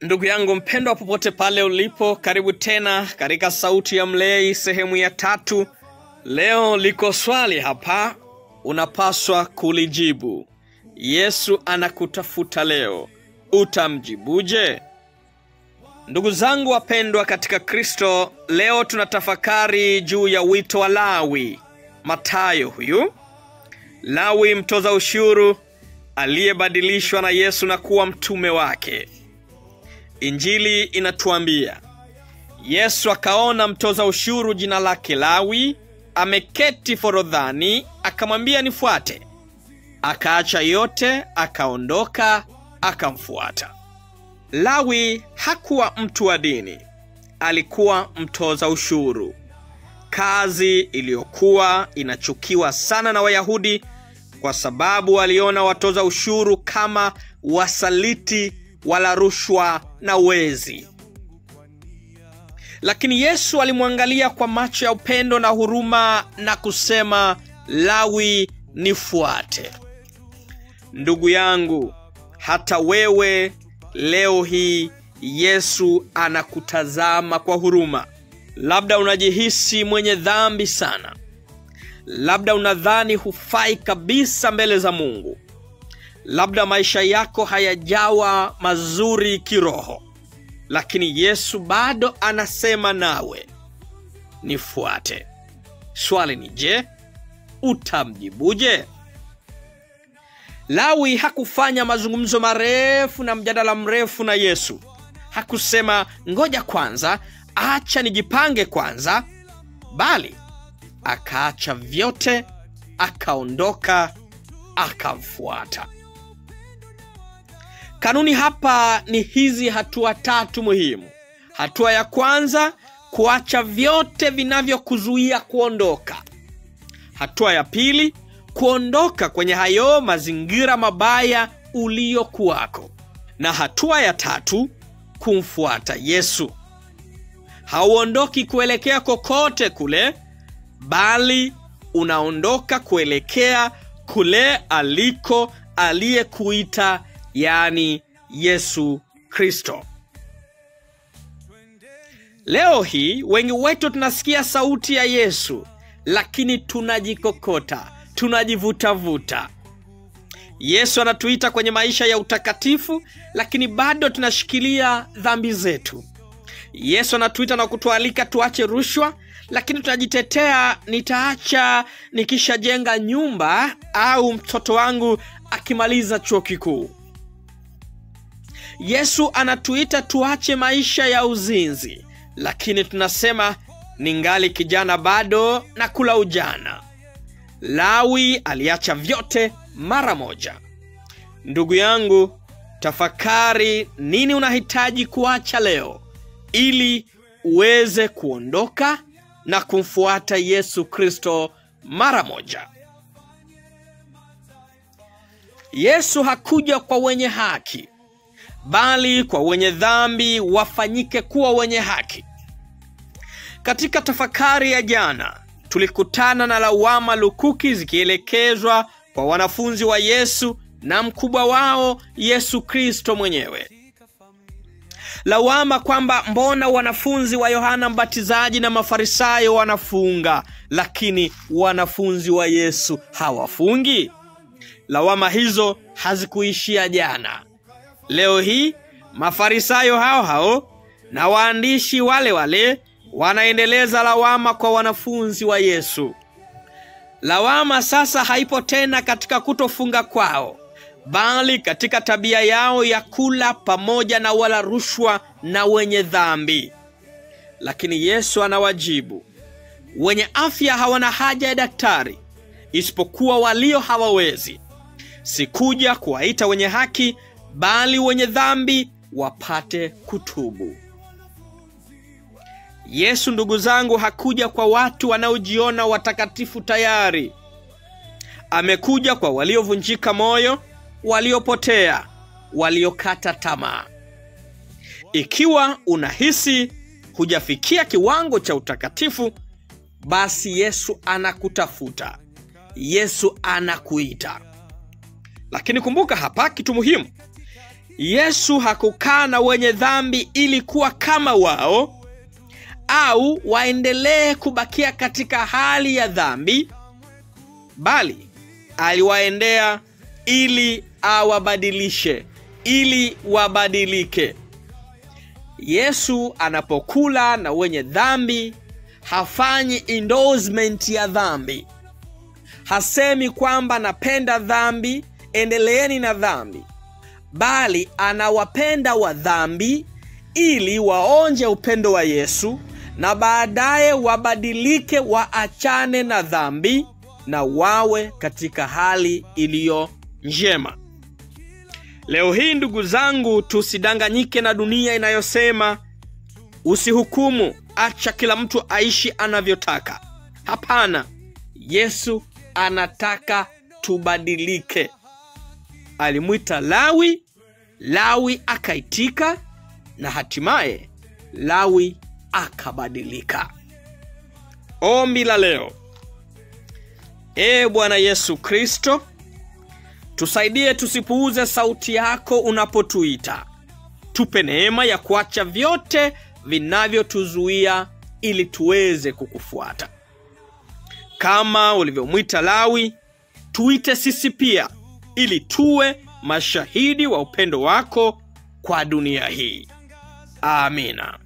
Ndugu yangu mpendwa, popote pale ulipo, karibu tena katika Sauti ya Mlei sehemu ya 3. Leo liko swali hapa, unapaswa kulijibu. Yesu anakutafuta leo, utamjibuje? Ndugu zangu wapendwa katika Kristo, leo tunatafakari juu ya wito wa Lawi, Mathayo huyu. Lawi mtoza ushuru aliyebadilishwa na Yesu na kuwa mtume wake. Injili inatuambia, Yesu akaona mtoza ushuru jina lake Lawi ameketi forodhani, akamwambia nifuate. Akaacha yote, akaondoka, akamfuata. Lawi hakuwa mtu wa dini, alikuwa mtoza ushuru. Kazi iliyokuwa inachukiwa sana na Wayahudi kwa sababu waliona watoza ushuru kama wasaliti, wala rushwa na wezi. Lakini Yesu alimwangalia kwa macho ya upendo na huruma na kusema, Lawi nifuate. Ndugu yangu, hata wewe leo hii Yesu anakutazama kwa huruma. Labda unajihisi mwenye dhambi sana. Labda unadhani hufai kabisa mbele za Mungu. Labda maisha yako hayajawa mazuri kiroho. Lakini Yesu bado anasema nawe, nifuate. Swali ni je, utamjibuje? Lawi hakufanya mazungumzo marefu na mjadala mrefu na Yesu. Hakusema ngoja kwanza, acha nijipange kwanza, bali akaacha vyote, akaondoka, akamfuata. Kanuni hapa ni hizi hatua 3 muhimu. Hatua ya kwanza, kuacha vyote vinavyokuzuia kuondoka. Hatua ya pili, kuondoka kwenye hayo mazingira mabaya uliyokuwako. Na hatua ya 3, kumfuata Yesu. Hauondoki kuelekea kokote kule, bali unaondoka kuelekea kule aliko aliyekuita, yani Yesu Kristo. Leo hii wengi wetu tunasikia sauti ya Yesu, lakini tunajikokota, tunajivuta-vuta. Yesu anatuita kwenye maisha ya utakatifu, lakini bado tunashikilia dhambi zetu. Yesu anatuita na kutualika tuache rushwa, lakini tunajitetea, nitaacha nikishajenga nyumba au mtoto wangu akimaliza chuo kikuu. Yesu anatuita tuache maisha ya uzinzi, lakini tunasema ningali kijana bado na kula ujana. Lawi aliacha vyote mara moja. Ndugu yangu, tafakari nini unahitaji kuacha leo ili uweze kuondoka na kumfuata Yesu Kristo mara moja. Yesu hakuja kwa wenye haki, bali kwa wenye dhambi wafanyike kuwa wenye haki. Katika tafakari ya jana, tulikutana na lawama lukuki zikielekezwa kwa wanafunzi wa Yesu na mkubwa wao Yesu Kristo mwenyewe. Lawama kwamba mbona wanafunzi wa Yohana Mbatizaji na Mafarisayo wanafunga, lakini wanafunzi wa Yesu hawafungi. Lawama hizo hazikuishia jana. Leo hii Mafarisayo hao hao na waandishi wale wale wanaendeleza lawama kwa wanafunzi wa Yesu. Lawama sasa haipo tena katika kutofunga kwao, bali katika tabia yao ya kula pamoja na wala rushwa na wenye dhambi. Lakini Yesu anawajibu, wenye afya hawana haja ya daktari, isipokuwa walio hawawezi. Sikuja kuwaita wenye haki, bali wenye dhambi wapate kutubu. Yesu, ndugu zangu, hakuja kwa watu wanaojiona watakatifu tayari. Amekuja kwa waliovunjika moyo, waliopotea, waliokata tamaa. Ikiwa unahisi hujafikia kiwango cha utakatifu, basi Yesu anakutafuta. Yesu anakuita. Lakini kumbuka hapa kitu muhimu. Yesu hakukaa na wenye dhambi ili kuwa kama wao au waendelee kubakia katika hali ya dhambi, bali aliwaendea ili awabadilishe, ili wabadilike. Yesu anapokula na wenye dhambi hafanyi endorsement ya dhambi. Hasemi kwamba napenda dhambi, endeleeni na dhambi, bali anawapenda wa dhambi ili waonje upendo wa Yesu na baadaye wabadilike, waachane na dhambi na wawe katika hali iliyo njema. Leo hii ndugu zangu, tusidanganyike na dunia inayosema usihukumu, acha kila mtu aishi anavyotaka. Hapana, Yesu anataka tubadilike. Alimwita Lawi, Lawi akaitika, na hatimaye Lawi akabadilika. Ombi la leo. Ee Bwana Yesu Kristo, tusaidie tusipuuze sauti yako unapotuita. Tupe neema ya kuacha vyote vinavyotuzuia ili tuweze kukufuata. Kama ulivyomwita Lawi, tuite sisi pia ili tuwe mashahidi wa upendo wako kwa dunia hii. Amina.